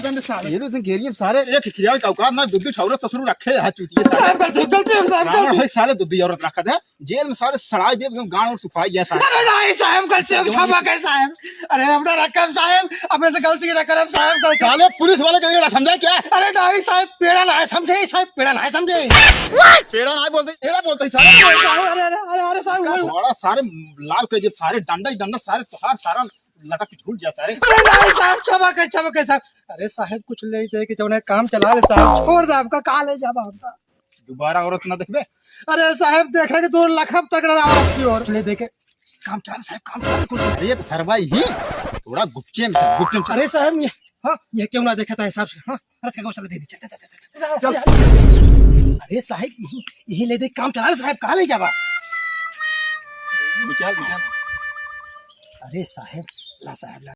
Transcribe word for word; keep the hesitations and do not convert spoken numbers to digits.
गंदे साले। ये तो सिंह घेरिए सारे, एक खियाल का औकात ना, दुद्दी ठौरा ससुर रखे है चूतिए सारे। साहब, गलती, गलती है, साहब, रावण गलती। है साले, दुद्दी औरत रखा था, जेल में सारे सड़ाई दे, एकदम गांड और सुखाई गया सारे। अरे नहीं साहब, गलती हो गई, क्षमा करें साहब। अरे अपना रकम साहब, अब ऐसे गलती ना करब साहब, गलती। साले पुलिस वाले के लिए समझा क्या? अरे नहीं साहब, पेड़ा ना है समझे साहब, पेड़ा ना है समझे। पेड़ा ना बोलते, पेड़ा बोलते ही सारे। अरे साहब, अरे, अरे, अरे, अरे साहब, वो बड़ा सारे लाल के जब सारे डंडा ही डंडा, सारे तोहार सारा लटक के झूल गया सारे। अरे नहीं साहब, क्षमा करें, क्षमा करें साहब। अरे साहब, कुछ ले दे के जौन है काम चला ले साहब, छोड़ दे आपका, कहाँ ले जाबा हमका? दोबारा औरत ना देखबे। अरे साहब, देखे के तोर लखब तगड़ा औरत की ओर ले दे के काम चला साहब, काम चला कुछ। अरे ये तो सरवा ही थोड़ा गुपचे में, गुपचे में। अरे साहब, ये, हाँ, ये क्यों ना देखा था हिसाब से, हाँ, अरे इसका चला दे दे, चल, चल, चल, चल, चल, चल, चल। अरे साहब, यही, यही ले दे काम चला साहब, कहाँ ले जाबा? निकाल, निकाल। अरे साहब, ला साहब, ला।